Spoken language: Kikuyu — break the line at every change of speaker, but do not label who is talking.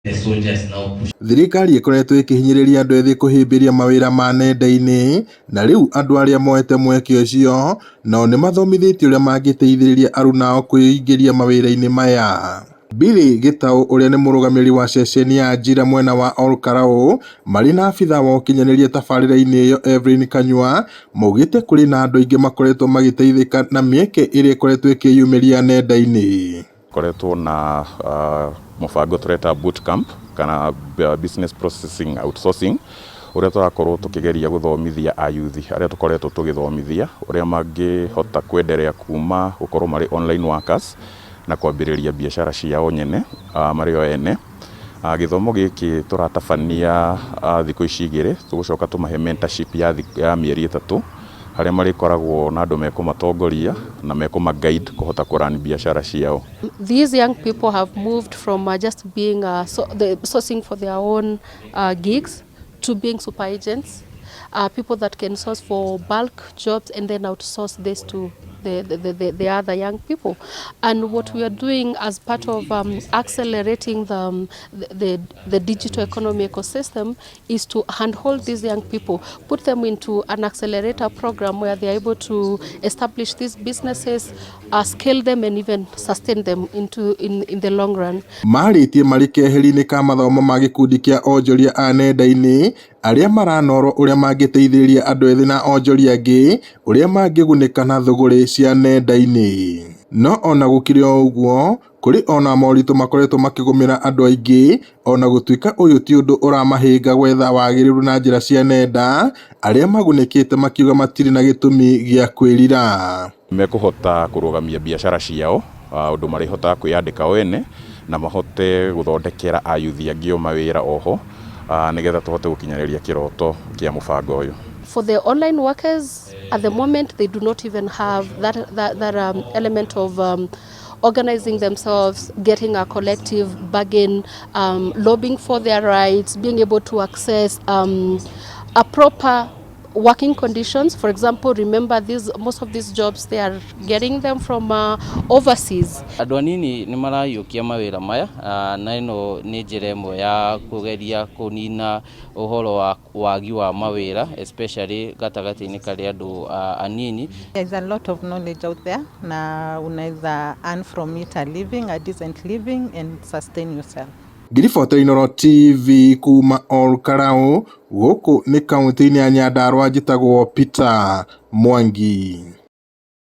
The soldiers now push.
Thirikari ĩkoretwo ĩkĩhinyĩrĩria andũ ethĩ kũhĩmbĩria mawĩra ma nenda-inĩ, na rĩu andũ arĩa moete mweke ũcio nao nĩmathomithĩtio ũrĩa mangĩteithĩrĩria aruna ao kwĩingĩria mawĩra-inĩ maya. Billy Gĩtaũ ũrĩa nĩ mũrũgamĩrĩri wa ceceni ya Ajira mwena wa Olkalau marĩ na abithaa wa ũkinyanĩria tabarĩra-inĩ ĩyo Evelyn Kanyua maugĩte kũrĩ na andũ aingĩ makoretwo magĩteithĩka na mĩeke ĩrĩa ĩkoretwo ĩkĩyumĩria nenda-inĩ.
Koretwo na mũbango tũreta bootcamp kana business processing outsourcing, ũrĩa tũrakorwo tũkĩgeria gũthomithia ayuthi arĩa tũkoretwo tũgĩthomithia ũrĩa mangĩhota kwenderea kuma gũkorwo marĩ online workers na kwambĩrĩria biacara ciao nyene marĩ o ene. Gĩthomo gĩkĩ tũratabania thikũ ici 2, tũgũcoka tũmahe mentorship ya mĩeri 3, harĩa marĩkoragwo na andũ mekũmatongoria na mekũma guide kũhota kũrun biacara ciao.
These young people have moved from just being so the sourcing for their own gigs to being super agents, people that can source for bulk jobs and then outsource this to the other young people. And what we are doing as part of accelerating the digital economy ecosystem is to handhold these young people, put them into an accelerator program where they are able to establish these businesses, scale them and even sustain them in the long run.
Marĩtie marĩ keheri-inĩ ka mathomo ma gĩkundi kĩa onjoria a nenda-inĩ arĩa maranorwo ũrĩa mangĩteithĩrĩria andũ ethĩ na onjoria angĩ ũrĩa mangĩgunĩka na thũgũrĩ cia nenda-inĩ. No ona gũkĩrĩ o ũguo, kũrĩ ona moritũ makoretwo makĩgũmĩra andũ aingĩ ona gũtuĩka ũyũ ti ũndũ ũramahĩnga gwetha wagĩrĩru na njĩra cia nenda, arĩa magunĩkĩte makiuga matirĩ na gĩtũmi gĩa kwĩrira.
Mekũhota kũrũgamia biacara ciao, ũndũ marĩhotaga kwĩyandĩka o ene na mahote gũthondekera ayuthi angĩ o mawĩra oho, nĩgetha tũhote gũkinyanĩria kĩroto kĩa mũbango ũyũ.
For the online workers, at the moment, they do not even have that element of organizing themselves, getting a collective bargain, lobbying for their rights, being able to access a proper working conditions. For example, remember most of these jobs, they are getting them from overseas.
Andũ anini nĩ marayũkia mawĩra maya, na ĩno nĩ njĩra ĩmwe ya kũgeria kũnina ũhoro wa wagi wa mawĩra, especially gatagatĩ-inĩ karĩ andũ anini.
There's a lot of knowledge out there na unaweza earn from it a living, a decent living and sustain yourself.
Ngiribota Inooro TV kuma Olkalau, gũkũ nĩ kaunti-inĩ ya Nyandarua, njĩtagwo Peter Mwangi.